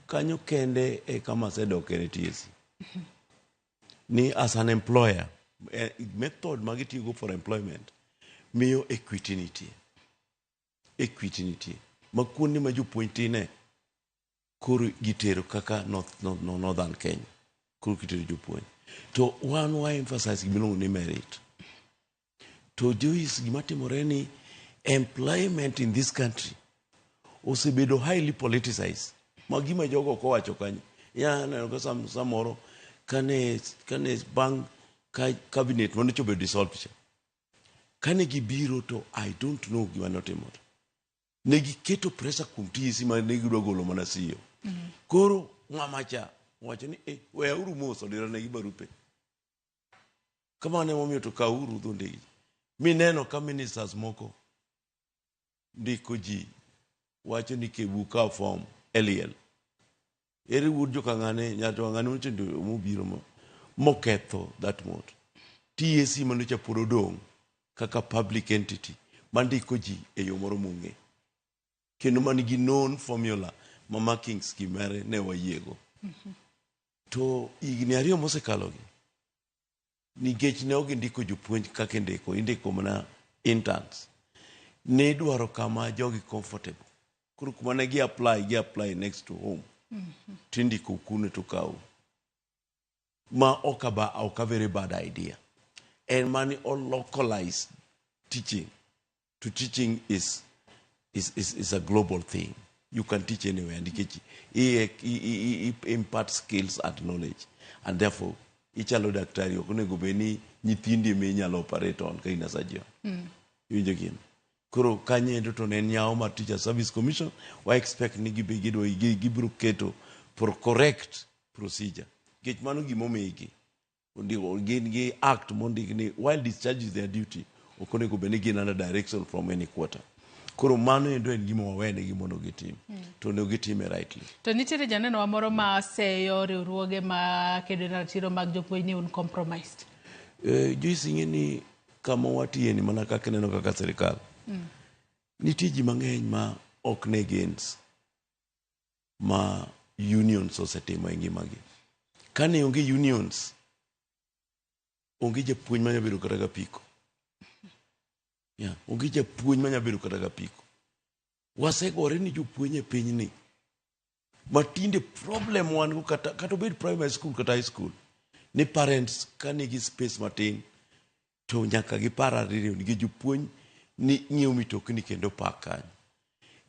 Kanyo kende e kama asedoke ne TSC. Ni as an employer, method ma gitiyogo for employment miyo equity nitie. Equity nitie. Ma kuonde ma jopuonj tine, koro gitero kaka Northern Kenya. Koro gitero jopuonj. To wan wa emphasize gimiluongo ni merit. To Joyce, gima timore ni employment in this country osebedo highly politicized. Ma gima jogo ok owacho kanyo. Ya neno ka samoro kane bang' ka cabinet manocho bedo dissolved cha. Kane gibiro to I don't know gima notimore. Ne giketo pressure kuom TSC ma ne gidwa golo mana CEO. Koro ng'ama cha owacho ni weyauru mos odironegi barupe. Kamano emomiyo to kawuru dhondegi. Mineno ka ministers moko ndiko ji wacho ni kebu kaw form e liel. Ere wuod jokang'ane nyato ng'ane mochendo mobiro moketho that mot. TSC manocha pod odong' kaka public entity mandiko ji e yo moro mong'e. Kendo man gi known formula ma marking scheme mare ne wayiego. To higni 2 mosekalogi, nikech ne ok gindiko jopuonj kaka indiko, indiko mana interns. Ne idwaro kama jogi comfortable. Koro kuma ne gi apply, gi apply next to home. Tindiko kuno to kaw. Ma ok a very bad idea. En mani o localize teaching. To teaching is a global thing. You can teach anywhere. Nikech i impart skills and knowledge. And therefore, ichalo daktari ok onego bed ni nyithindi ema inyalo operate on ka in a surgeon. Iwinjo gino? Koro kanyo endo to ne en nyawo mar Teacher Service Commission, wa expect ni gibiro keto for correct procedure. Nikech mano gimomigi. Ondiko, gin gi act mondik ni while discharges their duty, ok onego bed ni gin under direction from any quarter. Koro mano endo en gima wawenegi mondo gitim. To onego gitime rightly. To nitiere janeno wa moro ma seyo riwruoge ma kedo ne ratiro mag jopuonj ni un compromised. Joyce, ing'e ni kama watiye ni mana kaka ineno kaka sirikal. Nitie ji mang'eny ma ok ne gains ma unions osetimo e ngimagi. Kane onge unions, onge japuonj manya bedo kata gapiko. Yeah, onge japuonj manya bedo kata gapiko. Wasegore ni jopuonj e pinyni. Matinde problem wan go kata obed primary school kata high school, ni parents ka nigi space matin to nyaka gipar ariyo nikech jopuonj ni ng'iewo mitokni kendo pak kanyo.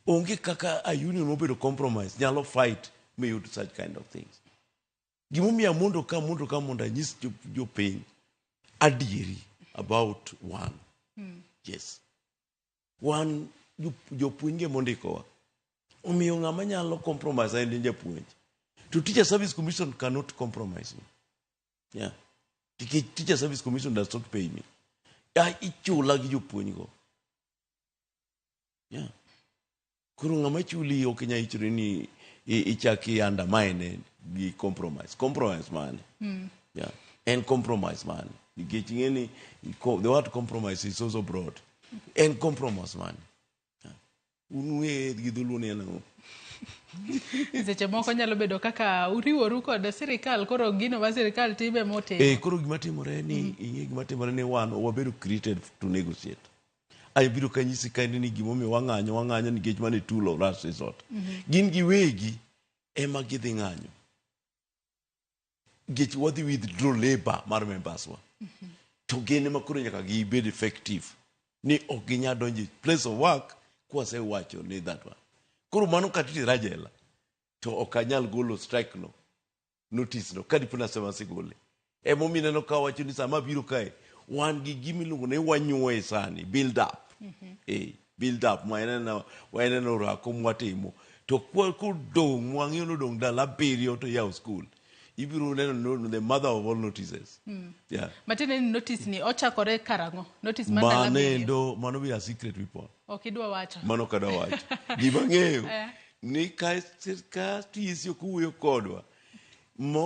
Onge kaka a union mobedo compromise nyalo fight miyud such kind of things. Gimomiyo amondo ka mondo ka mondo anyis jopiny adieri about one. Yes. Wan jopuonj ge mondikowa. Omiyo ng'ama nyalo compromise en japuonj. To Teacher Service Commission cannot compromise me. Yeah. Nikech Teacher Service Commission does not pay me. Ya ichula gi jopuonj go. Yeah. Koro ng'ama chuli ok inyal ichori ni ichak i undermine gi compromise. Compromise mane? Yeah. En compromise mane? Nikech ing'e ni the word compromise is also broad. En compromise mane? Yeah. Un ung'e gi dholuo ni en ang'o? Seche moko nyalo bedo kaka uriworu kod sirikal, koro gino ma sirikal time motimo. Koro gima timore ni, ing'e gima timore ni wan wabedo created to negotiate. Abiro kanyisi kaendi ni gimomiyo wang'anyo nikech mano e tool of last resort. Gin giwegi ema gidhi ng'anyo. Nikech wadhi withdraw labor mar members wa. To gin ema koro nyaka gibed effective. Ni ok ginyal donjo e place of work kwasewacho ni that one. Koro mano kata itera jela to ok anyal golo strike no notice no kadipo nasema asegole. Emomiyo ineno ka wacho ni sama abiro kae wan gi gima iluongo ni wanyuoye sani build up. Build up ma eneno orako mwatimo. To kodong' wang'eyo ni odong' ndalo 7 to iyawo school. Ibiro neno no, the mother of all notices. Yeah. Matiende ni notice ni ochakore karang'o? Notice mar ndalo Mano 7. endo, mano be a secret weapon. Ok idwa wacho. Mano ok adwa wacho. Gima ang'eyo ni ka TSC ok owuoyo kodwa, ma